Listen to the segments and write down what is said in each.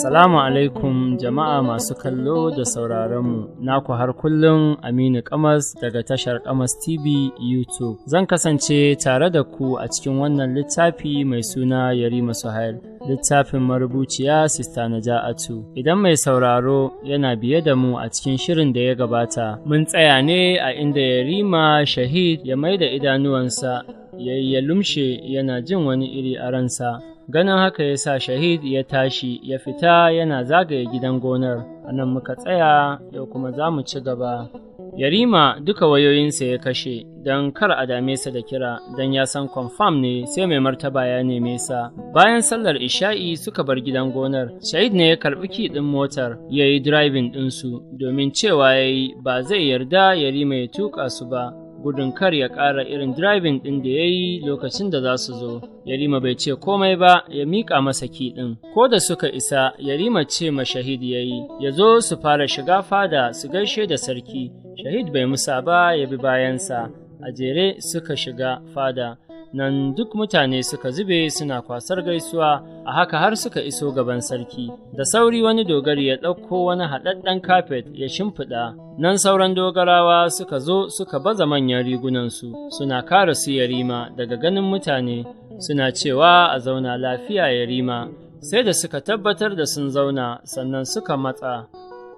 Salamu alaikum jama'a masu kallo da sauraronmu, naku har kullum Aminu Kamas daga tashar Kamas TV YouTube. Zan kasance tare da ku a cikin wannan littafi mai suna Yarima Suhail, littafin marubuciya Sista Naja'atu. Idan mai sauraro yana biye da mu a cikin shirin da ya gabata, mun tsaya ne a inda Yarima Shahid ya maida idanuwansa ya lumshe yana jin wani iri a ransa. Ganin haka ya sa Shahid ya tashi ya fita yana zagaye gidan gonar. A nan muka tsaya, yau kuma za mu ci gaba. Yarima duka wayoyinsa ya kashe don kar a dame sa da kira, don ya san confirm ne sai mai martaba ya neme sa. Bayan sallar isha'i suka bar gidan gonar, Shahid ne ya karɓi key ɗin motar ya yi driving ɗinsu, domin cewa ya yi ba zai yarda Yarima ya tuƙa su ba, gudun kar ya ƙara irin driving ɗin da ya yi lokacin da za su zo. Yarima bai ce komai ba, ya miƙa masa key ɗin. Ko da suka isa, Yarima ce ma Shahid ya yi, ya zo su fara shiga fada su gaishe da sarki. Shahid bai musa ba, ya bi bayansa, a jere suka shiga fada. Nan duk mutane suka zube suna kwasar gaisuwa, a haka har suka iso gaban sarki. Da sauri wani dogari ya ɗauko wani haɗaɗɗen kafet ya shimfiɗa, nan sauran dogarawa suka zo suka baza manyan rigunansu, suna kare su Yarima daga ganin mutane, suna cewa a zauna lafiya Yarima. Sai da suka tabbatar da sun zauna, sannan suka matsa.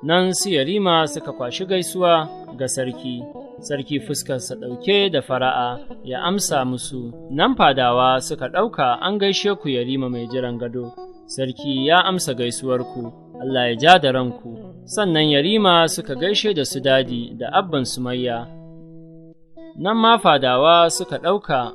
Nan su Yarima suka kwashi gaisuwa ga sarki. Sarki fuskarsa ɗauke da fara'a ya amsa musu. Nan fadawa suka ɗauka an gaishe ku Yarima mai jiran gado. Sarki ya amsa gaisuwarku, Allah ya ja da ranku. Sannan Yarima suka gaishe da su Dadi da abban Sumayya. Nan ma fadawa suka ɗauka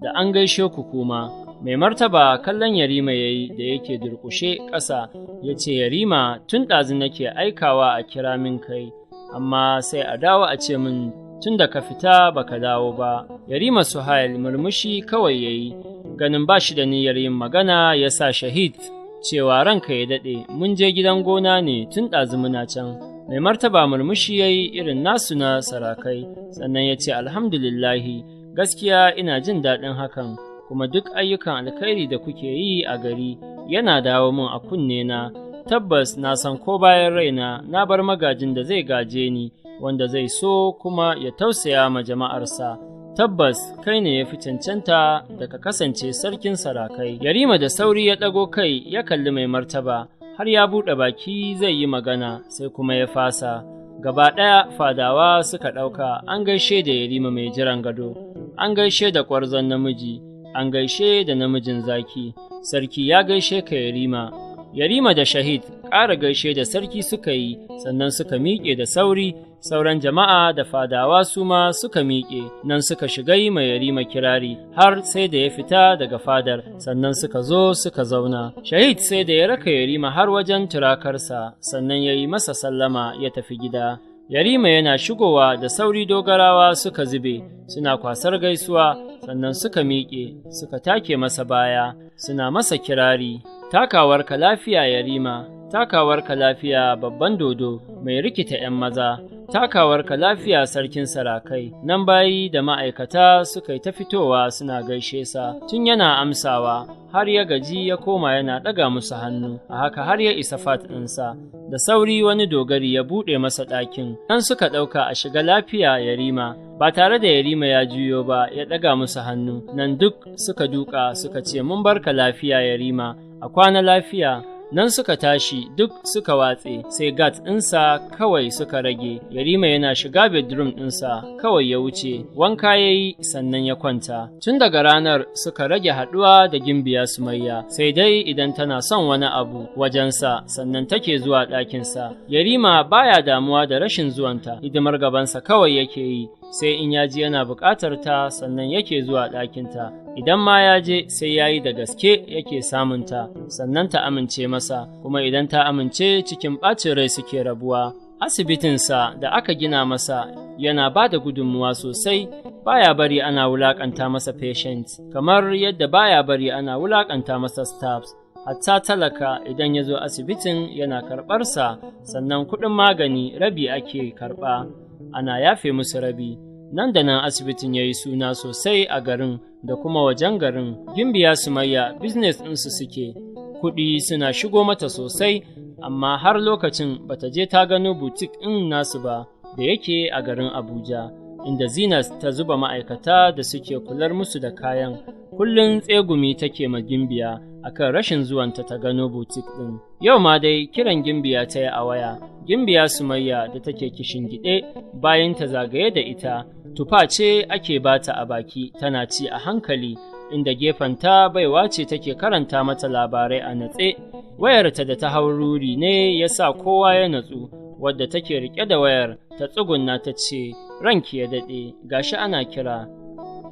da an gaishe ku kuma. Mai martaba kallon Yarima ya yi da yake durƙushe ƙasa, ya ce, "Yarima, tun ɗazu nake aikawa a kira min kai, amma sai a dawo a ce min tun da ka fita baka dawo ba." Yarima Suhail murmushi kawai ya yi, ganin ba shi da niyyar yin magana ya sa Shahid cewa, "Ranka ya daɗe, mun je gidan gona ne, tun ɗazu muna can." Mai martaba murmushi ya yi irin nasu na sarakai, sannan ya ce, "Alhamdulillahi, gaskiya ina jin daɗin hakan, kuma duk ayyukan alkhairi da kuke yi a gari yana dawo min a kunne na. Tabbas na san ko bayan raina na bar magajin da zai gaje ni, wanda zai so kuma ya tausaya ma jama'arsa. Tabbas kai ne ya fi cancanta da ka kasance sarkin sarakai." Yarima da sauri ya ɗago kai ya kalli mai martaba, har ya buɗe baki zai yi magana, sai kuma ya fasa. Gaba ɗaya fadawa suka ɗauka an gaishe da Yarima mai jiran gado, an gaishe da ƙwarzon namiji, an gaishe da namijin zaki, sarki ya gaishe ka Yarima. Yarima da Shahid ƙara gaishe da sarki suka yi, sannan suka miƙe da sauri, sauran jama'a da fadawa su ma suka miƙe, nan suka shiga yi mai Yarima kirari, har sai da ya fita daga fadar, sannan suka zo suka zauna. Shahid sai da ya raka Yarima har wajen turakarsa, sannan ya yi masa sallama ya tafi gida. Yarima yana shigowa, da sauri dogarawa suka zube, suna kwasar gaisuwa, sannan suka miƙe, suka take masa baya, suna masa kirari. "Takawarka lafiya Yarima, takawarka lafiya babban dodo mai rikita ‘yan maza, takawarka lafiya sarkin sarakai." Nan bayi da ma'aikata suka yi ta fitowa suna gaishe sa, tun yana amsawa har ya gaji ya koma yana ɗaga musu hannu, a haka har ya isa fat ɗinsa. Da sauri wani dogari ya buɗe masa ɗakin, nan suka ɗauka a shiga lafiya Yarima. Ba tare da Yarima ya juyo ba, ya ɗaga musu hannu, nan duk suka duka suka ce, "Mun barka lafiya Yarima, a kwana lafiya." Nan suka tashi duk suka watse, sai guard ɗinsa kawai suka rage. Yarima yana shiga bedroom ɗinsa kawai ya wuce, wanka ya yi, sannan ya kwanta. Tun daga ranar suka rage haɗuwa da Gimbiya Sumayya, sai dai idan tana son wani abu wajensa sannan take zuwa ɗakinsa. Yarima baya damuwa da rashin zuwanta, hidimar gabansa kawai yake yi, sai in ya ji yana buƙatar ta sannan yake zuwa ɗakinta. Idan ma ya je, sai ya yi da gaske yake samunta, sannan ta amince masa, kuma idan ta amince, cikin ɓacin rai suke rabuwa. Asibitinsa da aka gina masa yana ba da gudunmuwa sosai, baya bari ana wulaƙanta masa patient, kamar yadda baya bari ana wulaƙanta masa staffs. Hatta talaka idan ya zo asibitin yana karɓarsa, sannan kuɗin magani rabi ake karɓa, ana yafe musu rabi. Nan da nan asibitin ya yi suna sosai a garin da kuma wajen garin. Gimbiya Sumayya business ɗinsu suke. Kuɗi suna shigo mata sosai, amma har lokacin bata je ta gano butik ɗin nasu ba da yake a garin Abuja, inda Zinat ta zuba ma'aikata da suke kular musu da kayan. Kullum tsegumi take ma Gimbiya akan rashin zuwanta ta gano butik ɗin. Yau ma dai kiran Gimbiya ta yi a waya. Gimbiya Sumayya da take kishingiɗe bayan ta zagaye da ita, tufa ce ake bata a baki tana ci a hankali, inda gefenta baiwa ce take karanta mata labarai a natse. Wayarta da ta hau ruri ne ya sa kowa ya natsu, wadda take riƙe da wayar ta tsugunna ta ce, "Ranki ya daɗe, gashi ana kira."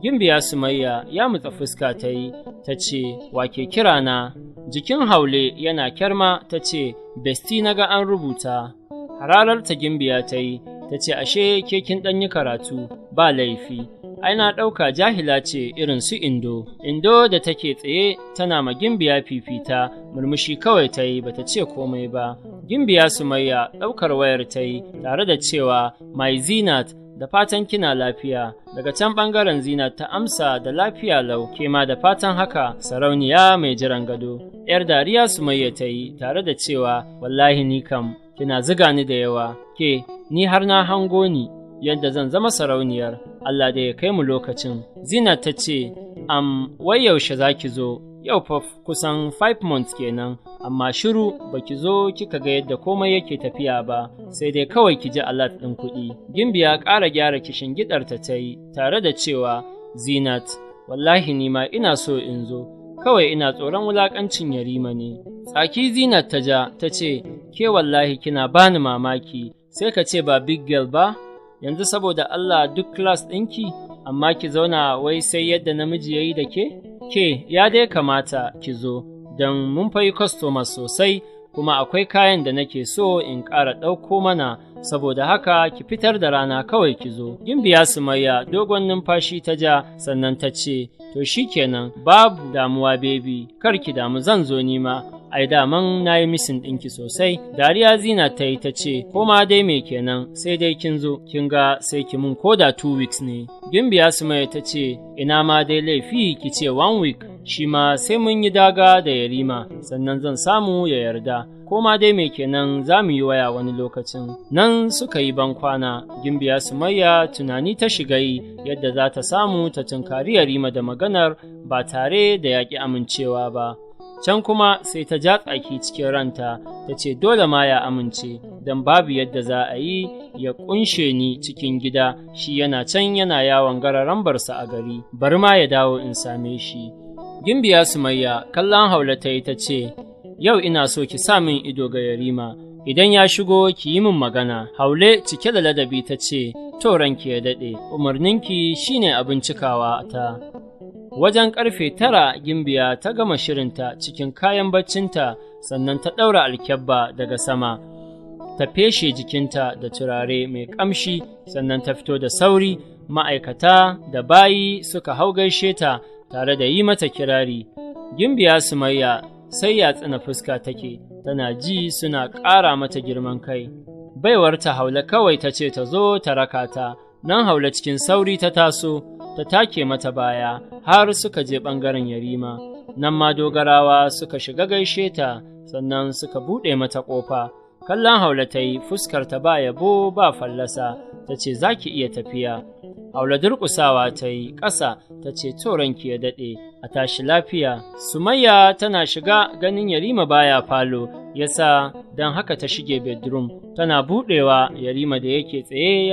Gimbiya Sumayya ya mutsa fuska ta yi, ta ce, "Wa ke kira na?" Jikin Haule yana kyarma ta ce, "Bestie na ga an rubuta." Hararta Gimbiya ta yi, ta ce, "Ashe ke kin ɗan yi karatu, ba laifi. Ai na ɗauka jahila ce irin su Indo." Indo da take tsaye tana ma Gimbiya fifita, murmushi kawai ta yi, bata ce komai ba. Gimbiya Sumayya ɗaukar wayar ta yi tare da cewa, "My Zinat, da fatan kina lafiya." Daga can ɓangaren Zinat ta amsa da, "Lafiya lau, ke ma da fatan haka, sarauniya mai jiran gado." ‘Yar dariya Sumayya ta yi tare da cewa, "Wallahi ni kam kina ziga ni da yawa, ke ni har na hango ni yadda zan zama sarauniyar, Allah da ya kai mu lokacin." Zinat ta ce, "Am, wai yaushe za ki zo? Yau fa kusan 5 months kenan, amma shiru baki zo kika ga yadda komai yake tafiya ba, sai dai kawai ki ji alert ɗin kuɗi." Gimbiya ƙara gyara kishin gidarta ta yi tare da cewa, "Zinat, wallahi ni ma ina so in zo, kawai ina tsoron wulaƙancin Yarima ne." Tsaki Zinat ta ja ta ce, "Ke wallahi kina bani mamaki, sai ka ce ba big girl ba, yanzu saboda Allah duk class ɗinki, amma ki zauna wai sai yadda namiji ya yi da ke? Ke ya dai kamata ki zo, don mun fa yi customers sosai, kuma akwai kayan da nake so in ƙara ɗauko mana, saboda haka ki fitar da rana kawai ki zo." Gimbiya Sumayya dogon numfashi ta ja, sannan ta ce, "To shikenan, babu damuwa baby, kar ki damu, zan zo nima. Ai daman na yi missing ɗinki sosai." Dariya Zina ta yi ta ce, "Ko ma dai me kenan, sai dai kin zo, kin ga sai ki mun koda 2 weeks ne." Gimbiya Sumayya ta ce, "Ina ma dai laifi ki ce one week, shi ma sai mun yi daga da Yarima, sannan zan samu ya yarda. Ko ma dai me kenan, za mu yi waya wani lokacin." Nan suka yi bankwana. Gimbiya Sumayya tunani ta shiga yi yadda za ta samu ta tunkari Yarima da maganar ba tare da yaƙi amincewa ba. Can kuma sai ta ja tsaki cikin ranta ta ce, "Dole ma ya amince, don babu yadda za a yi ya kunshe ni cikin gida, shi yana can yana yawon gararambarsa a gari. Bari ma ya dawo in same shi." Gimbiya Sumayya kallon Haula ta yi ta ce, "Yau ina so ki sa min ido ga Yarima, idan ya shigo ki yi min magana." Haule cike da ladabi ta ce, "To, ranki ya daɗe, umarninki shine abin cikawa ta." Wajen karfe 9 Gimbiya ta gama shirinta cikin kayan baccinta, sannan ta ɗaura alkyabba daga sama, ta feshe jikinta da turare mai ƙamshi, sannan ta fito da sauri. Ma'aikata da bayi suka hau gaishe ta tare da yi mata kirari. Gimbiya Sumayya sai ya tsina fuska take, tana ji suna ƙara mata girman kai. Baiwarta Haula kawai ta ce ta zo ta raka ta, nan Haula cikin sauri ta taso, ta take mata baya har suka je ɓangaren Yarima. Nan ma dogarawa suka shiga gaishe ta, sannan suka buɗe mata ƙofa. Kallon Haula ta yi, fuskar ta ba yabo ba fallasa, ta ce, "Za ki iya tafiya." Haula durƙusawa ta yi ƙasa ta ce, "To, ranki ya daɗe, a tashi lafiya." Sumayya tana shiga ganin Yarima baya falo, yasa don haka ta shige bedroom, tana buɗewa Yarima da yake tsaye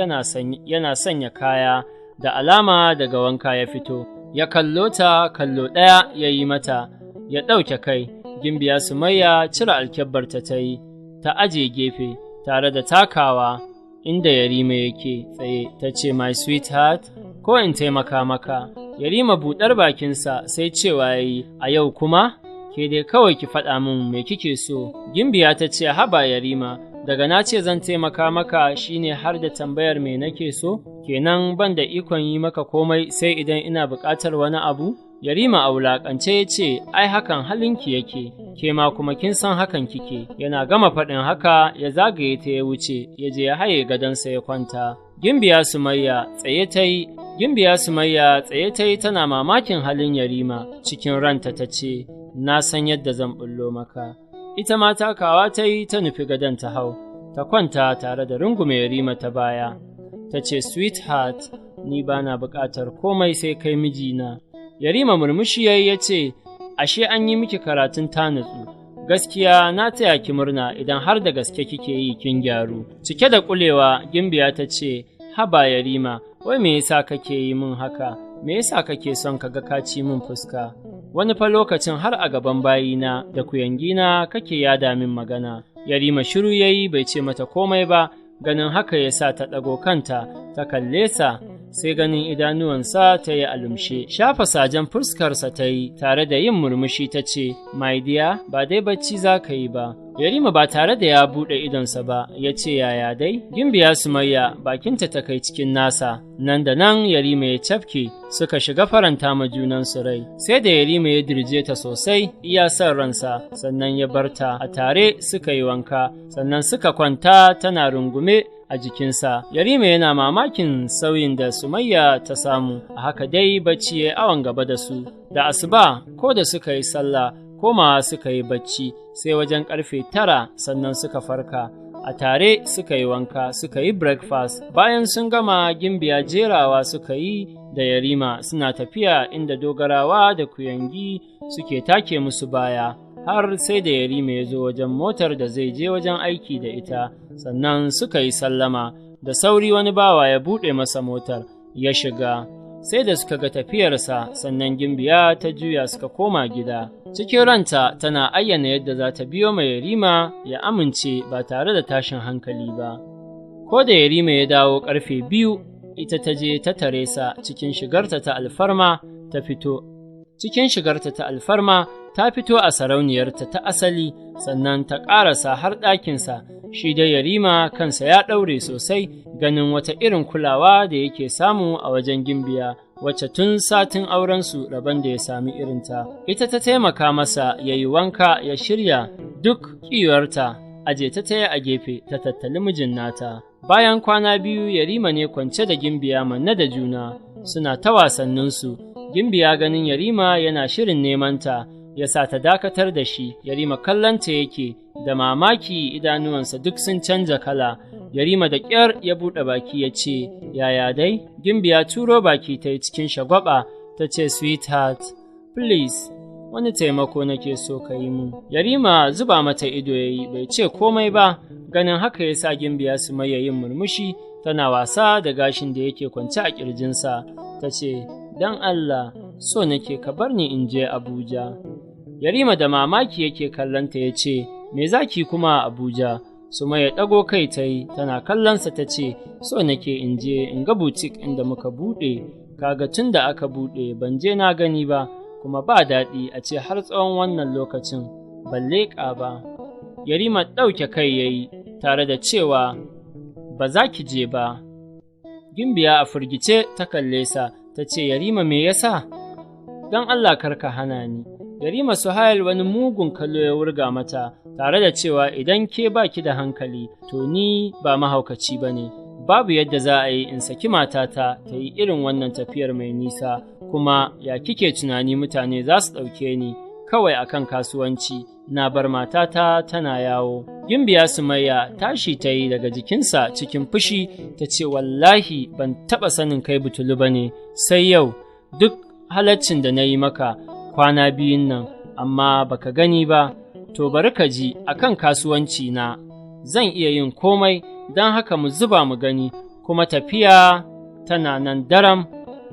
yana sanya kaya, da alama daga wanka ya fito. Ya kallo ta, kallo ɗaya ya yi mata, ya ɗauke kai. Gimbiya Sumayya cire alkyabbarta ta yi, ta aje gefe, tare da takawa inda Yarima yake tsaye, ta ce, "My sweetheart, ko in taimaka maka?" Yarima buɗar bakinsa sai cewa ya yi, "A yau kuma? Ke dai kawai ki faɗa min me kike so." Gimbiya ta ce, "Haba Yarima, daga na ce zan taimaka maka shine har da tambayar me nake so? Kenan ban da ikon yi maka komai sai idan ina buƙatar wani abu?" Yarima a wulaƙance ya ce, "Ai hakan halinki yake, ke ma kuma kin san hakan kike." Yana gama faɗin haka ya zagaye ta ya wuce, ya je ya haye gadonsa ya kwanta. Gimbiya Sumayya tsaye ta yi. Gimbiya Sumayya tsaye ta yi tana mamakin halin Yarima, cikin ranta ta ce, "Na san yadda zan bullo maka." Ita ma takawa ta yi ta nufi gadon ta hau, ta kwanta tare da rungume Yarima ta baya. Ta ce, "Sweetheart, ni ba na buƙatar komai sai kai mijina." Yarima murmushi yayi ya ce, "Ashe an yi miki karatun ta nutsu. Gaskiya na taya ki murna idan har da gaske kike yi kin gyaru." Cike da kulewa, Gimbiya ta ce, "Haba Yarima, wai me yasa kake yi min haka? Me yasa kake son ka ga ka ci min fuska? Wani fa lokacin har a gaban bayina da kuyangina kake yada min magana." Yarima shiru yayi bai ce mata komai ba, ganin haka ya sa ta ɗago kanta, ta kalle sa, sai ganin idanuwansa ta yi alumshe. Shafa sajen fuskarsa ta yi tare da yin murmushi ta ce, "My dear, ba dai bacci za ka yi ba." Yarima ba tare da ya buɗe idonsa ba, ya ce, "Yaya dai?" Gimbiya Sumayya bakinta ta kai cikin nasa, nan da nan Yarima ya cafke, suka shiga faranta ma junansu rai. Sai da Yarima ya dirje ta sosai, iya son ransa, sannan ya bar ta, a tare suka yi wanka, sannan suka kwanta tana rungume a jikinsa. Yarima yana mamakin sauyin da Sumayya ta samu, a haka dai bacci ya awon gaba da su. Da asuba, ko da suka yi sallah, komawa suka yi bacci, sai wajen karfe 9 sannan suka farka. A tare suka yi wanka, suka yi breakfast. Bayan sun gama, Gimbiya jerawa suka yi da Yarima suna tafiya inda dogarawa da kuyangi suke take musu baya. Har sai da Yarima ya zo wajen motar da zai je wajen aiki da ita, sannan suka yi sallama. Da sauri wani bawa ya buɗe masa motar, ya shiga. Sai da suka ga tafiyarsa, sannan Gimbiya ta juya suka koma gida. Cikin ranta tana ayyana yadda za ta biyo mai Yarima ya amince ba tare da tashin hankali ba. Ko da Yarima ya dawo karfe 2, ita ta je ta tare sa cikin shigarta ta alfarma ta fito. Cikin shigarta ta alfarma ta fito a sarauniyarta ta asali, sannan ta ƙarasa har ɗakinsa. Shi dai Yarima kansa ya ɗaure sosai ganin wata irin kulawa da yake samu a wajen Gimbiya, wacce tun satin aurensu rabon da ya sami irinta. Ita ta taimaka masa ya yi wanka ya shirya, duk ƙiwarta aje ta taya a gefe ta tattali mijin nata. Bayan kwana 2, Yarima ne kwance da Gimbiya manne da juna, suna ta wasanninsu. Gimbiya ganin Yarima yana shirin nemanta, ya sa ta dakatar da shi. Yarima kallonta yake da mamaki, idanuwansa duk sun canza kala. Yarima da ƙyar ya buɗe baki ya ce, "Yaya dai?" Gimbiya turo baki ta yi cikin shagwaba ta ce, "Sweetheart, please, wani taimako nake so ka yi mu." Yarima zuba mata ido ya yi bai ce komai ba, ganin haka ya sa Gimbiya Sumayya yin murmushi tana wasa da gashin da yake kwance a ƙirjinsa. Ta ce, "Don Allah, so nake ka bar ni in je Abuja." Yarima da mamaki yake kallonta ya ce, "Me za ki kuma a Abuja?" Sumayya ɗago kai ta yi tana kallonsa ta ce, "So nake in je in ga boutique inda muka buɗe, kaga tun da aka buɗe ban je na gani ba, kuma ba daɗi a ce har tsawon wannan lokacin ban leƙa ba." Yarima ɗauke kai ya yi tare da cewa, "Ba za ki je ba." Gimbiya a firgice ta kalle sa ta ce, "Yarima, me yasa? Don Allah kar ka hana ni." Yarima Suhail wani mugun kallo ya wurga mata tare da cewa, "Idan ke ba ki da hankali, to ni ba mahaukaci ba ne. Babu yadda za a yi in saki matata ta yi irin wannan tafiyar mai nisa, kuma ya kike tunani mutane za su ɗauke ni kawai akan kasuwanci na bar matata tana yawo?" Gimbiya Sumayya tashi ta yi daga jikinsa cikin fushi ta ce, "Wallahi ban taɓa sanin kai butulu ba ne sai yau, duk halaccin da na yi maka kwana biyun nan, amma baka gani ba. To bari ka ji, akan kasuwanci na zan iya yin komai, don haka mu zuba mu gani, kuma tafiya tana nan daram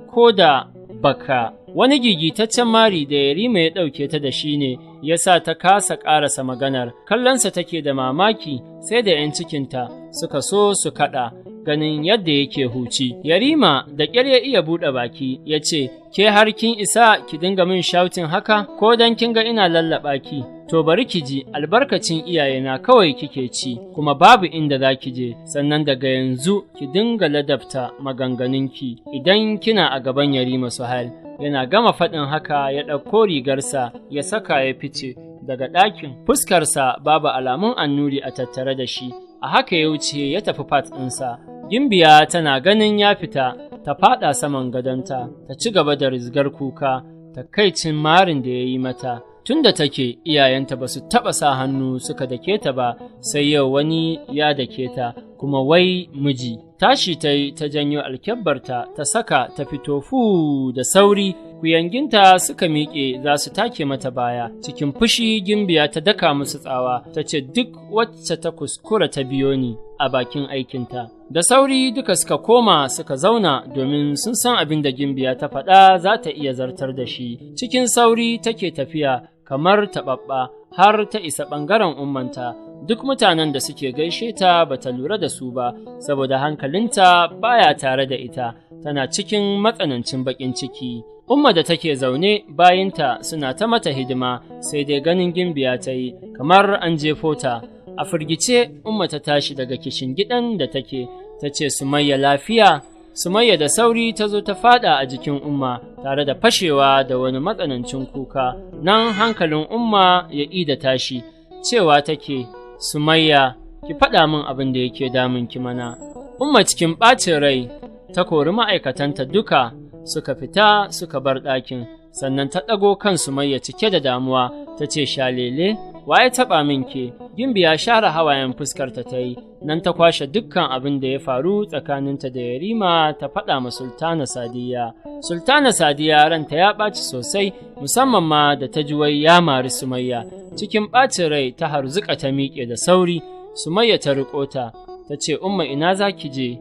ko da baka." Wani gigitaccen mari da Yarima ya ɗauke ta da shi ne ya sa ta kasa ƙarasa maganar. Kallonsa take da mamaki, sai da ‘yan cikinta suka so su kaɗa ganin yadda yake huci. Yarima da ƙyar ya iya buɗe baki ya ce, "Ke har kin isa ki dinga min shouting haka, ko don kin ga ina lallaɓa ki? To bari ki ji, albarkacin iyayena kawai kike ci, kuma babu inda za ki je, sannan daga yanzu ki dinga ladabta maganganunki idan kina a gaban Yarima Suhail." Yana gama faɗin haka ya ɗauko rigarsa ya saka ya fice daga ɗakin. Fuskarsa babu alamun annuri a tattare da shi, a haka ya wuce ya tafi part ɗinsa. Gimbiya tana ganin ya fita, ta faɗa saman gadonta, ta ci gaba da rizgar kuka, takaicin marin da ya yi mata. Tun da take iyayenta ba su taɓa sa hannu suka dake ta ba, sai yau wani ya dake ta, kuma wai miji. Tashi ta yi ta janyo alkyabbarta ta saka ta fito fu da sauri, kuyanginta suka miƙe za su take mata baya. Cikin fushi Gimbiya ta daka musu tsawa, ta ce duk wacce ta kuskura ta biyo ni a bakin aikinta. Da sauri duka suka koma suka zauna domin sun san abin da Gimbiya ta faɗa za ta iya zartar da shi. Cikin sauri take tafiya kamar taɓaɓɓa har ta isa ɓangaren ummanta. Duk mutanen da suke gaishe ta ba ta lura da su ba, saboda hankalinta baya tare da ita, tana cikin matsanancin baƙin ciki. Umma da take zaune bayinta suna ta mata hidima, sai dai ganin Gimbiya ta yi kamar an jefo ta. A firgice Umma ta tashi daga kishingiɗan da take, ta ce Sumayya lafiya? Sumayya da sauri ta zo ta faɗa a jikin Umma tare da fashewa da wani matsanancin kuka. Nan hankalin Umma ya ida tashi, cewa take, Sumayya, ki faɗa min abin da yake damun ki mana. Umma cikin ɓacin rai ta kori ma'aikatanta duka suka fita suka bar ɗakin, sannan ta ɗago kan Sumayya cike da damuwa, ta ce shalele, wa ya taɓa min ke? Gimbiya share hawayen fuskarta ta yi, nan ta kwashe dukkan abin da ya faru tsakaninta da Yarima ta faɗa ma Sultana Sadiya. Sultana Sadiya ranta ya ɓaci sosai, musamman ma da ta ji wai ya mari Sumayya. Cikin ɓacin rai ta harzuƙa ta miƙe da sauri, Sumayya ta riƙo ta, ta ce Umma ina za ki je?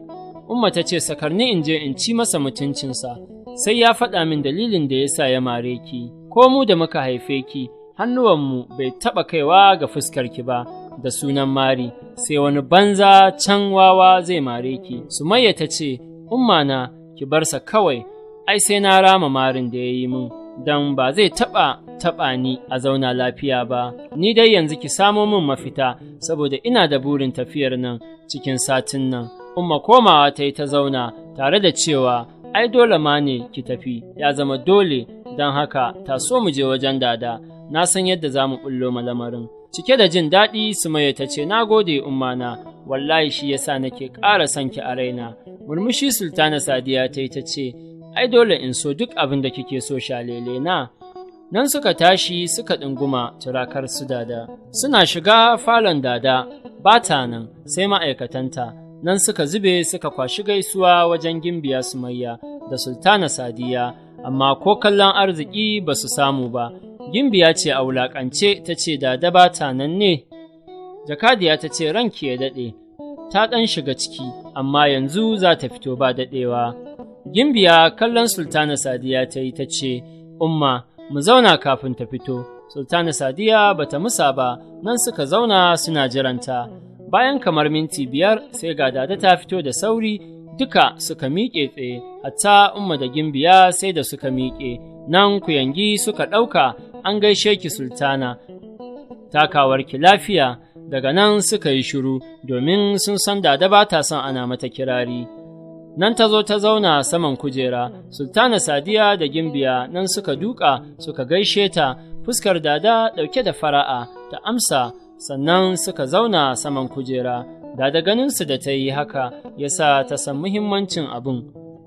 Umma ta ce sakarni in je in ci masa mutuncinsa, sai ya faɗa min dalilin da ya sa ya mare ki, ko mu da muka haife ki, hannuwanmu bai taɓa kaiwa ga fuskarki ba da sunan mari, sai wani banza can wawa zai mare ki. Sumayya ta ce, Umma na, ki bar sa kawai, ai sai na rama marin da ya yi min, don ba zai taɓa taɓa ni a zauna lafiya ba. Ni dai yanzu ki samo min mafita, saboda ina da burin tafiyar nan cikin satin nan. Umma komawa ta yi ta zauna tare da cewa, ai dole ma ne ki tafi, ya zama dole, don haka taso mu je wajen Dada. Na san yadda za mu ɓullo ma lamarin. Cike da jin daɗi Sumayya ta ce, na gode ummana, wallahi shi yasa nake ƙara son ki a raina. Murmushi Sultana Sadiya ta yi ta ce, ai dole in so duk abin da kike so shalele na. Nan suka tashi suka ɗunguma turakar su Dada. Suna shiga falon Dada, ba ta nan sai ma'aikatanta. Nan suka zube suka kwashi gaisuwa wajen Gimbiya Sumayya da Sultana Sadiya, amma ko kallon arziki ba su samu ba. Gimbiya ce a wulaƙance ta ce Dada ba ta nan ne. Jakadiya ta ce ranki ya daɗe, ta ɗan shiga ciki, amma yanzu za ta fito ba daɗewa. Gimbiya kallon Sultana Sadiya ta yi ta ce, Umma, mu zauna kafin ta fito. Sultana Sadiya ba ta musa ba, nan suka zauna suna jiranta. Bayan kamar minti 5 sai ga Dada ta fito da sauri, duka suka miƙe tsaye, hatta Umma da Gimbiya sai da suka miƙe. Nan kuyangi suka ɗauka an gaishe ki Sultana, takawarki lafiya. Daga nan suka yi shiru domin sun san Dada ba ta son ana mata kirari. Nan ta zo ta zauna saman kujera, Sultana Sadiya da Gimbiya nan suka duka suka gaishe ta, fuskar Dada ɗauke da fara'a ta amsa, sannan suka zauna saman kujera. Dada ganinsu da ta yi haka ya sa ta san muhimmancin abin.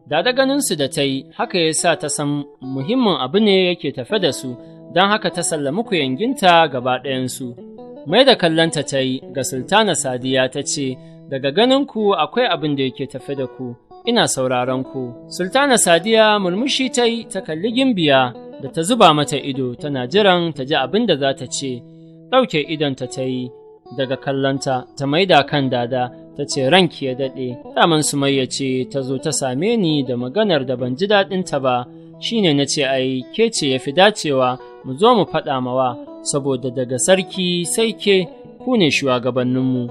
Dada ganinsu da ta yi haka ya sa ta san muhimmin abu ne yake tafe da su, don haka ta sallami kuyanginta gaba ɗayansu. Mai da kallonta ta yi ga Sultana Sadiya ta ce, daga ganinku akwai abin da yake tafe da ku, ina sauraron ku. Sultana Sadiya murmushi ta yi ta kalli Gimbiya da ta zuba mata ido tana jiran ta ji abin da za ta ce. Ɗauke idonta ta yi daga kallonta ta maida kan Dada ta ce ranki ya daɗe, daman Sumayya ce ta zo ta same ni da maganar da ban ji daɗinta ba, shine na ce ai ke ce ya fi dacewa mu zo mu faɗa mawa, saboda daga sarki sai ke, ku ne shugabanninmu.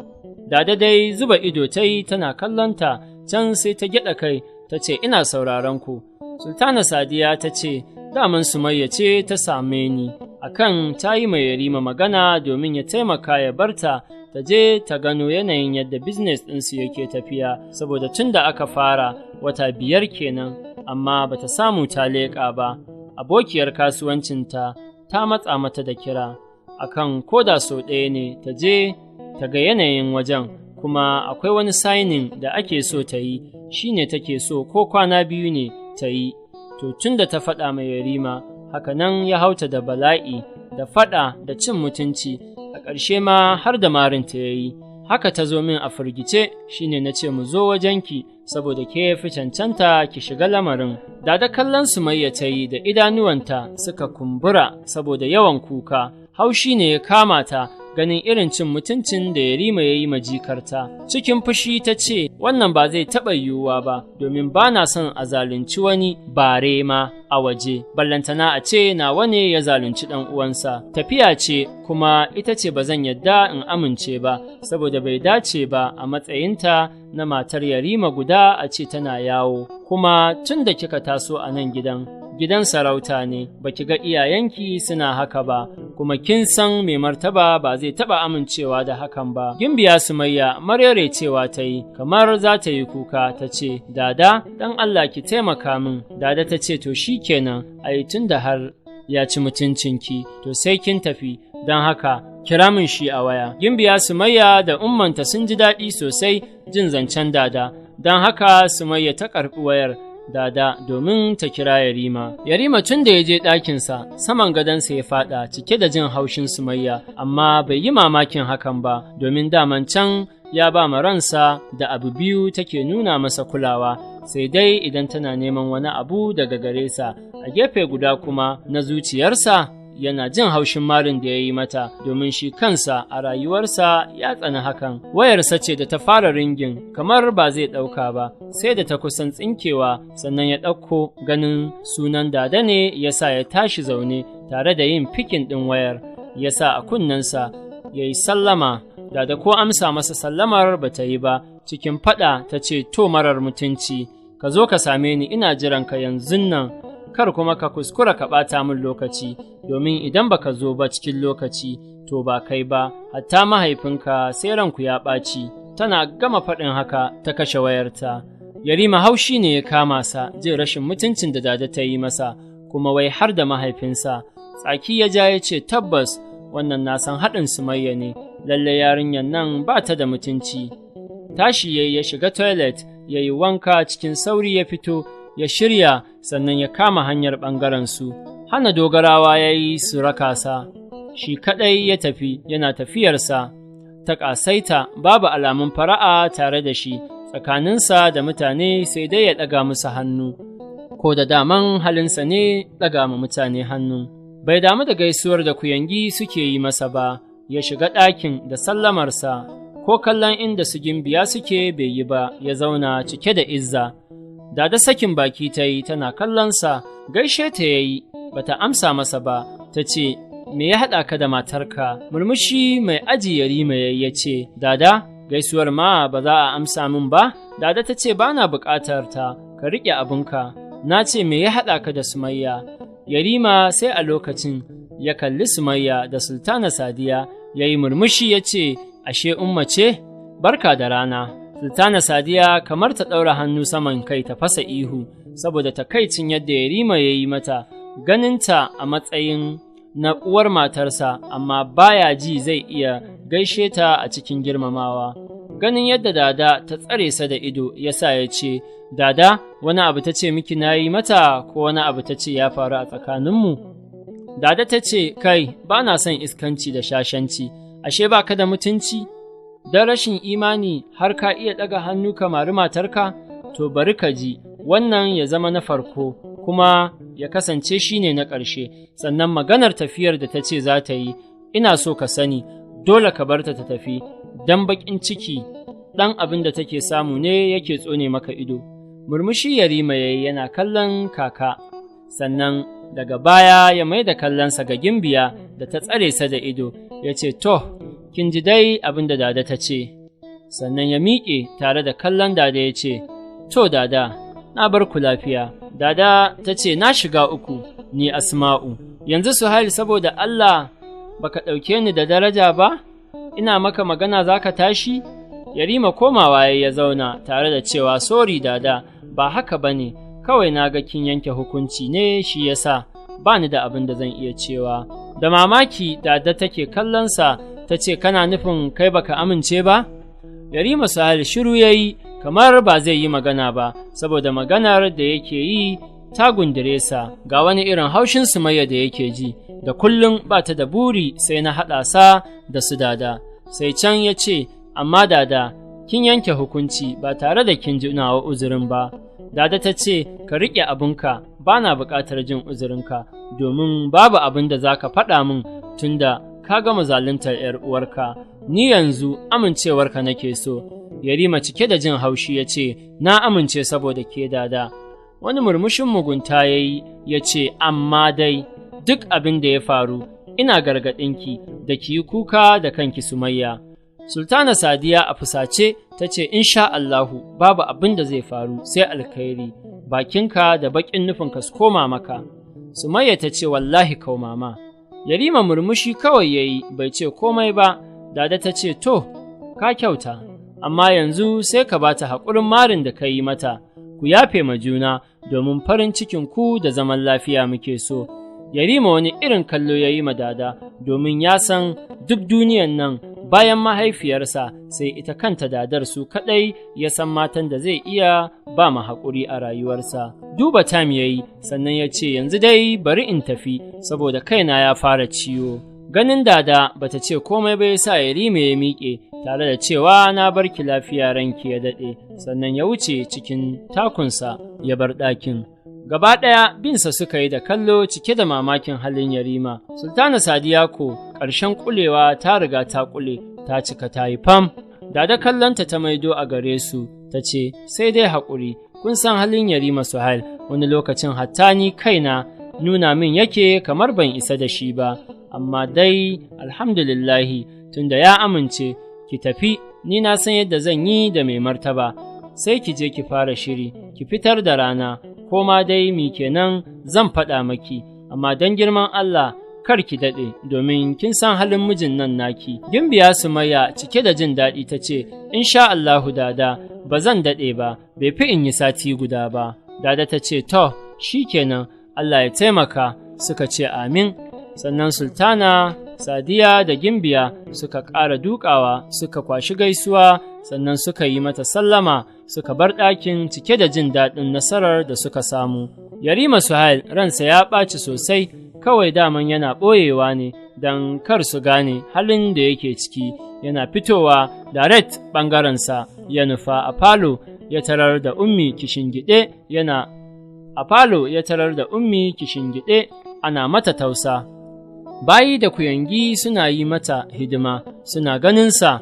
Dada dai zuba ido ta yi tana kallonta, can sai ta gyaɗa kai ta ce ina sauraron ku. Sultana Sadiya ta ce daman Sumayya ce ta same ni akan ta yi mai Yarima magana domin ya taimaka ya barta ta je ta gano yanayin yadda business ɗinsu yake tafiya, saboda tun da aka fara wata 5 kenan, amma bata samu ta leƙa ba. Abokiyar kasuwancinta ta matsa mata da kira akan koda sau ɗaya ne ta je ta ga yanayin wajen, Kuma akwai wani signing da ake so ta yi, shi ne take so ko kwana 2 ne ta yi. To tun da ta faɗa mai Yarima, haka nan ya hauta da bala'i, da faɗa da cin mutunci, a ƙarshe ma har da marinta ya yi. Haka ta zo min a firgice, shi ne na ce mu zo wajenki, saboda ke fi cancanta ki shiga lamarin. Dada kallon Sumayya ta yi da idanuwanta suka kumbura saboda yawan kuka, haushi ne ya kama ta ganin irin cin mutuncin da Yarima ya yi ma jikarta. Cikin fushi ta ce, wannan ba zai taɓa yiwuwa ba, domin ba na son a zalunci wani bare ma a waje, ballantana a ce nawa ne ya zalunci ɗan uwansa. Tafiya ce kuma ita ce ba zan yadda in amince ba, saboda bai dace ba a matsayinta na matar Yarima guda a ce tana yawo, kuma tun da kika taso a nan gidan, gidan sarauta ne, baki ga iyayenki suna haka ba, kuma kin san mai martaba ba zai taɓa amincewa da hakan ba. Gimbiya Sumayya marere cewa ta yi, kamar za ta yi kuka, ta ce, Dada, dan Allah ki taimaka min. Dada ta ce, to shi kenan, ai tun da har ya ci mutuncinki, to sai kin tafi, don haka kira min shi a waya. Gimbiya Sumayya da ummanta sun ji daɗi sosai jin zancen Dada, don haka Sumayya ta karɓi wayar Dada domin ta kira Yarima. Yarima tun da ya je ɗakinsa, saman gadonsa ya faɗa cike da jin haushin Sumayya, amma bai yi mamakin hakan ba, domin daman can ya ba ma ransa da abu biyu take nuna masa kulawa, sai dai idan tana neman wani abu daga gare sa. A gefe guda kuma na zuciyarsa yana jin haushin marin da ya yi mata, domin shi kansa a rayuwarsa ya tsani hakan. Wayarsa ce da ta fara ringin kamar ba zai ɗauka ba, sai da ta kusan tsinkewa sannan ya ɗauko. Ganin sunan Dada ne ya sa ya tashi zaune tare da yin fikin ɗin wayar, ya sa a kunnensa ya yi sallama. Dada ko amsa masa sallamar ba ta yi ba, cikin faɗa ta ce, to marar mutunci, ka zo ka same ni, ina jiranka yanzun nan. Kar kuma ka kuskura ka ɓata min lokaci, domin idan baka zo ba cikin lokaci, to ba kai ba, hatta mahaifinka sai ranku ya ɓaci. Tana gama faɗin haka ta kashe wayarta. Yarima haushi ne ya kama sa jin rashin mutuncin da Dada ta yi masa, kuma wai har da mahaifinsa. Tsaki ya ja ya ce, tabbas wannan na san haɗin Sumayya ne, lalle yarinyar nan ba ta da mutunci. Tashi yayi ya shiga toilet, ya yi wanka cikin sauri ya fito, ya shirya, sannan ya kama hanyar ɓangaren su. Hana dogarawa ya yi su raka sa, shi kaɗai ya tafi, yana tafiyarsa ta ƙasaita, babu alamun fara'a tare da shi, tsakaninsa da mutane sai dai ya ɗaga musu hannu, ko da daman halinsa ne ɗaga ma mutane hannu. Bai damu da gaisuwar da kuyangi suke yi masa ba, ya shiga ɗakin da sallamarsa, ko kallon inda su Gimbiya suke bai yi ba, ya zauna cike da izza. Dada sakin baki ta yi tana kallonsa, gaishe ta ya yi, bata amsa masa ba, ta ce, me ya haɗa ka da matarka? Murmushi mai aji Yarima ya ce, Dada, gaisuwar ma ba za a amsa min ba? Dada ta ce, ba na buƙatar ta, ka riƙe abinka. Na ce, me ya haɗa ka da Sumayya? Yarima sai a lokacin ya kalli Sumayya da Sultana Sadiya, ya yi murmushi ya ce, ashe Umma ce? Barka da rana. Sultana Sadiya kamar ta ɗaura hannu saman kai ta fasa ihu, saboda takaicin yadda Yarima ya yi mata, ganinta a matsayin na uwar matarsa, amma baya ji zai iya gaishe ta a cikin girmamawa. Ganin yadda Dada ta tsare sa da ido ya sa ya ce, Dada, wani abu ta ce miki na yi mata ko wani abu ta ce ya faru a tsakaninmu? Dada ta ce, kai, ba na son iskanci da shashanci, ashe ba ka da mutunci? Don rashin imani har ka iya ɗaga hannu ka mari matarka? To bari ka ji, wannan ya zama na farko, kuma ya kasance shi ne na ƙarshe. Sannan maganar tafiyar da ta ce za ta yi, ina so ka sani, dole ka bar ta ta tafi, don baƙin ciki, ɗan abin da take samu ne yake tsone maka ido. Murmushi Yarima ya yi yana kallon kaka, sannan daga baya ya mai da kallonsa ga Gimbiya da ta tsare sa da ido, ya ce, to, kin ji dai abin da Dada ta ce. Sannan ya miƙe tare da kallon Dada ya ce, to Dada, na bar ku lafiya. Dada ta ce, na shiga uku, ni Asma'u. Yanzu Suhail, saboda Allah baka ɗauke ni da daraja ba? Ina maka magana za ka tashi? Yarima komawa ya zauna tare da cewa, sori Dada, ba haka ba ne, kawai na ga kin yanke hukunci ne shi yasa ba ni da abin da zan iya cewa. Da mamaki Dada take kallonsa ta ce, kana nufin kai baka amince ba? Yarima Suhail shiru ya yi kamar ba zai yi magana ba, saboda maganar da yake yi ta gundure sa, ga wani irin haushin Sumayya da yake ji, da kullum ba ta da buri sai na haɗa sa da su Dada. Sai can ya ce, amma Dada, kin yanke hukunci ba tare da kin ji nawa uzurin ba. Dada ta ce, ka riƙe abinka, ba na buƙatar jin uzurinka, domin babu abin da za ka faɗa min tunda ka gama zaluntar ‘yar uwarka, ni yanzu amincewarka nake so. Yarima cike da jin haushi ya ce, na amince saboda ke Dada. Wani murmushin mugunta ya yi, ya ce, amma dai, duk abin da ya faru, ina gargaɗinki da ki yi kuka da kanki Sumayya. Sultana Sadiya a fusace ta ce, Insha Allahu, babu abin da zai faru sai alkhairi, bakinka da baƙin nufinka su koma maka. Sumayya ta ce, wallahi kau mama. Yarima murmushi kawai ya yi, bai ce komai ba, Dada ta ce, to, ka kyauta, amma yanzu sai ka ba ta haƙurin marin da ka yi mata, ku yafe ma juna domin farin cikin ku da zaman lafiya muke so. Yarima wani irin kallo ya yi ma Dada, domin ya san duk duniyan nan bayan mahaifiyarsa sai ita kanta Dadar su kaɗai ya san matan da zai iya ba ma haƙuri a rayuwarsa. Duba tam ya yi, sannan ya ce yanzu dai bari in tafi saboda kaina ya fara ciwo. Ganin Dada bata ce komai ba ya sa Yarima ya miƙe tare da cewa na barki lafiya ranki ya daɗe, sannan ya wuce cikin takunsa ya bar ɗakin. Gaba ɗaya binsa suka yi da kallo cike da mamakin halin Yarima. Sultana Sadiya ko ƙarshen ƙulewa ta riga ta ƙule, ta cika ta yi fam. Dada kallonta ta maido a gare su, ta ce, sai dai haƙuri, kun san halin Yarima Suhail, wani lokacin hatta ni kaina nuna min yake kamar ban isa da shi ba, amma dai alhamdulillahi tunda ya amince, ki tafi, ni na san yadda zan yi da mai martaba, sai ki je ki fara shiri, ki fitar da rana, ko ma dai mi kenan zan faɗa maki, amma don girman Allah kar ki daɗe, domin kin san halin mijin nan naki. Gimbiya Sumayya cike da jin daɗi ta ce, Insha Allahu Dada, ba zan daɗe ba, bai fi in yi sati guda ba. Dada ta ce, to, shi kenan, Allah ya taimaka, suka ce amin. Sannan Sultana, Sadiya da Gimbiya suka ƙara dukawa, suka kwashi gaisuwa, sannan suka yi mata sallama, suka bar ɗakin cike da jin daɗin nasarar da suka samu. Yarima Suhail ransa ya ɓaci sosai, kawai daman yana ɓoyewa ne don kar su gane halin da yake ciki, yana fitowa direct ɓangarensa ya nufa a falo ya tarar da Ummi kishingiɗe yana a falo ya tarar da Ummi kishingiɗe ana mata tausa. Bayi da kuyangi suna yi mata hidima, suna ganinsa,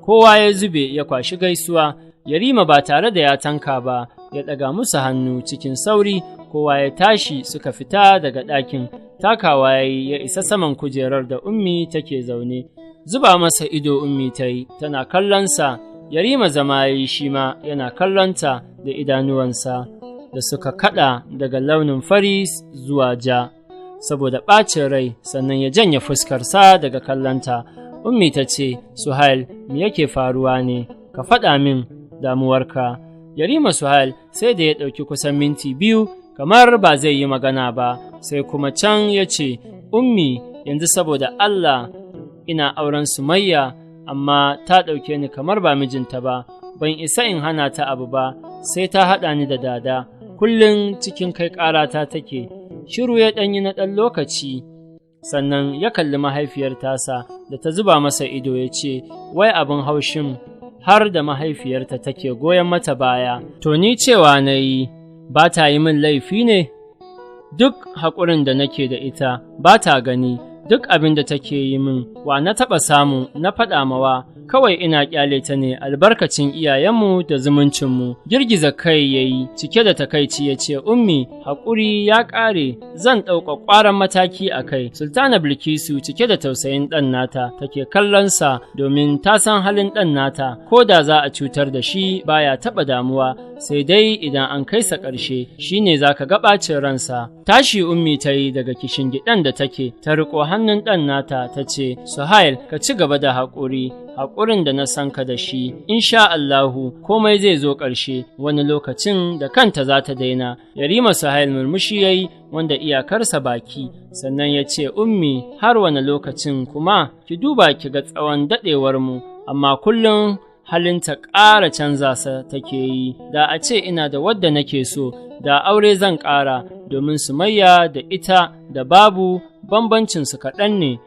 kowa ya zube ya kwashi gaisuwa. Yarima ba tare da ya tanka ba, ya ɗaga musu hannu cikin sauri, kowa ya tashi suka fita daga ɗakin, takawa ya yi ya isa saman kujerar da Ummi take zaune. Zuba masa ido Ummi ta yi, tana kallonsa, Yarima zama ya yi shi ma yana kallonta da idanuwansa da suka kaɗa daga launin fari zuwa ja, saboda ɓacin rai, sannan ya janye fuskarsa daga kallonta. Ummi ta ce, Suhail, me yake faruwa ne? Ka faɗa min damuwarka. Yarima Suhail sai da ya ɗauki kusan minti 2 kamar ba zai yi magana ba, sai kuma can ya ce, Ummi, yanzu saboda Allah ina auren Sumayya, amma ta ɗauke ni kamar ba mijinta ba, ban isa in hana ta abu ba, sai ta haɗa ni da Dada, kullum cikin kai ƙarata take. Shiru ya ɗanyi na ɗan lokaci, sannan ya kalli mahaifiyar tasa da ta zuba masa ido ya ce, wai abin haushin har da mahaifiyarta take goyon mata baya, to ni cewa na yi, ba ta yi min laifi ne? Duk haƙurin da nake da ita ba ta gani, duk abin da take yi min, wa na taɓa samu na faɗa mawa, kawai ina ƙyale ta ne albarkacin iyayenmu da zumuncinmu. Girgiza kai ya yi cike da takaici ya ce, Ummi, haƙuri ya ƙare, zan ɗauka ƙwaran mataki a kai. Sultana Bilkisu cike da tausayin ɗan nata take kallonsa domin ta san halin ɗan nata, ko da za a cutar da shi baya taɓa damuwa, sai dai idan an kai sa ƙarshe shine za ka ga ɓacin ransa. Tashi Ummi ta yi daga kishingiɗan da take, ta riƙo hannun ɗan nata ta ce, Suhail, ka ci gaba da haƙuri, haƙurin da na san ka da shi, insha Allahu komai zai zo ƙarshe, wani lokacin da kanta za ta daina. Yarima Suhail murmushi ya yi wanda iyakarsa baki, sannan ya ce, Ummi, har wani lokacin kuma, ki duba ki ga tsawon daɗewar mu, amma kullum Halinta ƙara canza sa take yi. Da a ce ina da wadda nake so, da aure zan ƙara, domin Sumayya da ita da babu bambancinsu kaɗan ne.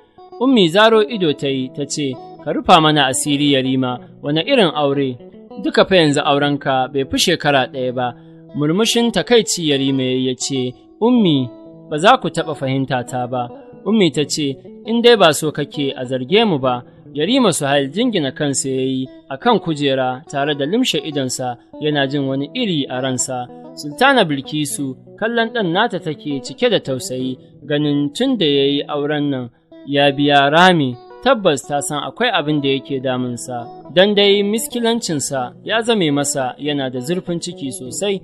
Ummi zaro ido ta yi ta ce, "Ka rufa mana asiri, Yarima, wane irin aure? Duka fa yanzu aurenka bai fi shekara 1 ba." Murmushin takaici Yarima ya ce, "Ummi, ba za ku taɓa fahimta ta ba." Ummi ta ce, "In dai ba so kake a zarge mu ba." Yarima Suhail jingina kansa ya yi a kan kujera tare da limshe idonsa, yana jin wani iri a ransa. Sultana Bilkisu kallon ɗan nata take cike da tausayi, ganin tun da ya yi auren nan ya biya rami, tabbas ta san akwai abin da yake damunsa. Don dai miskilancinsa ya zame masa yana da zurfin ciki sosai.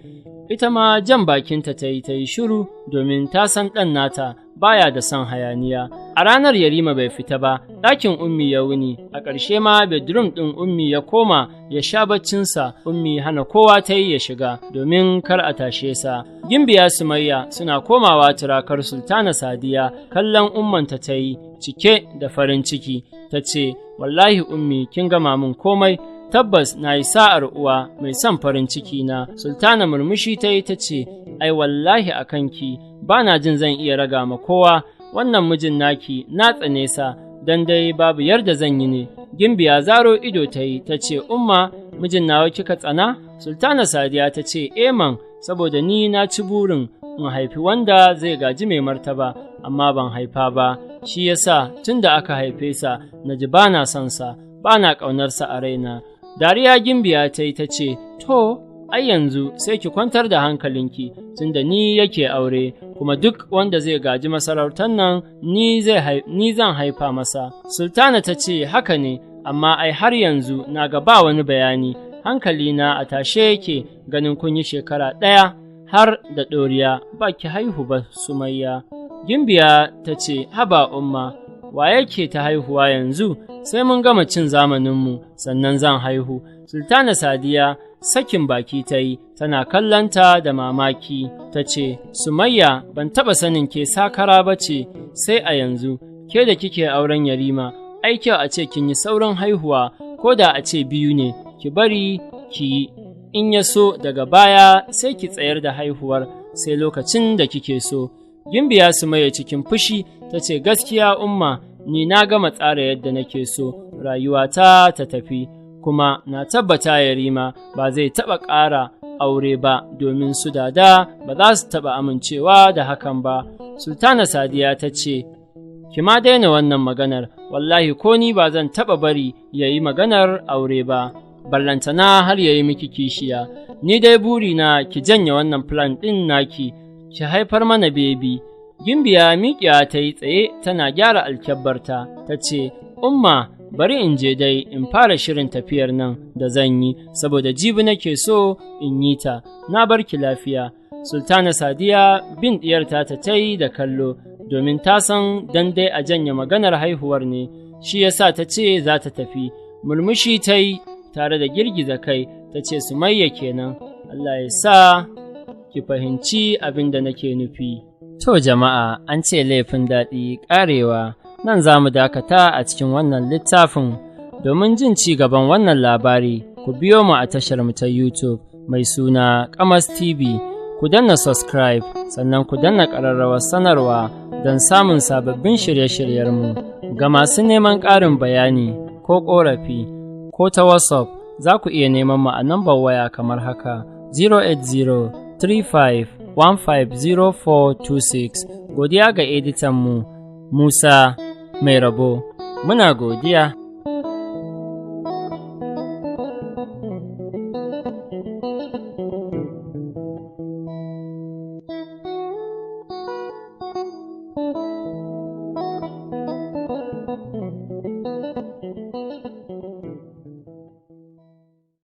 Ita ma jan bakinta ta yi ta yi shiru, domin ta san ɗan nata baya da son hayaniya. A ranar Yarima bai fita ba, ɗakin Ummi ya wuni, a ƙarshe ma bedroom ɗin Ummi ya koma ya sha baccinsa. Ummi hana kowa ta yi ya shiga domin kar a tashe sa. Gimbiya Sumayya suna komawa turakar Sultana Sadiya, kallon ummanta ta yi cike da farin ciki, ta ce, "Wallahi Ummi, kin gama min komai, tabbas na yi sa'ar uwa mai son farin ciki na." Sultana murmushi ta yi ta ce, "Ai wallahi a kanki ba na jin zan iya raga ma kowa. Wannan mijin naki na tsane sa, don dai babu yarda zan yi ne." Gimbiya zaro ido ta yi ta ce, "Umma, mijin nawa kika tsana?" Sultana Sadiya ta ce, "Eman, saboda ni na ci burin in haifi wanda zai gaji mai martaba, amma ban haifa ba, shi yasa tun da aka haife sa na ji ba na son sa, ba na ƙaunarsa a raina." Dariya Gimbiya ta yi ta ce, "To, ai yanzu sai ki kwantar da hankalinki, tunda ni yake aure, kuma duk wanda zai gaji masarautar nan ni zan haifa masa." Sultana ta ce, "Haka ne, amma ai har yanzu na ga ba wani bayani, hankalina a tashe yake ganin kun yi shekara 1 har da ɗoriya ba ki haihu ba, Sumayya." Gimbiya ta ce, "Haba Umma, wa yake ta haihuwa yanzu? Sai mun gama cin zamaninmu sannan zan haihu." Sultana Sadiya sakin baki ta yi tana kallonta da mamaki ta ce, "Sumayya, ban taɓa sanin ke sakara ba ce sai a yanzu. Ke da kike auren Yarima, ai kyau a ce kin yi saurin haihuwa, ko da a ce 2 ne, ki bari ki yi, in ya so daga baya sai ki tsayar da haihuwar sai lokacin da kike so." Gimbiya Sumayya cikin fushi ta ce, "Gaskiya Umma, ni na gama tsara yadda nake so rayuwata ta tafi, kuma na tabbata Yarima ba zai taɓa ƙara aure ba, domin su dada ba za su taɓa amincewa da hakan ba." Sultana Sadiya ta ce, "Ki ma daina wannan maganar, wallahi ko ni ba zan taɓa bari ya yi maganar aure ba, ballantana har ya yi miki kishiya. Ni dai burina ki janye wannan plan ɗin naki, ki haifar mana bebi." Gimbiya miƙiya ta yi tsaye tana gyara alkyabbarta, ta ce, "Umma, bari in je dai in fara shirin tafiyar nan da zan yi, saboda jibi nake so in yi ta, na bar ki lafiya." Sultana Sadiya bin ɗiyarta ta yi da kallo, domin ta san dan dai a janye maganar haihuwar ne, shi yasa ta ce za ta tafi. Murmushi ta yi tare da girgiza kai, ta ce, "Sumayya kenan, Allah ya sa ki fahimci abin da nake nufi." To jama'a, an ce laifin daɗi ƙarewa, nan za mu dakata a cikin wannan littafin. Domin jin ci gaban wannan labari, ku biyo mu a tashar mu ta YouTube mai suna Kamas TV, ku danna subscribe, sannan ku danna ƙararrawar sanarwa don samun sababbin shirye-shiryenmu. Ga masu neman ƙarin bayani ko ƙorafi ko ta WhatsApp, za ku iya neman mu a nambar waya kamar haka: 08035150426. Godiya ga editanmu Musa Mai Rabo. Muna godiya.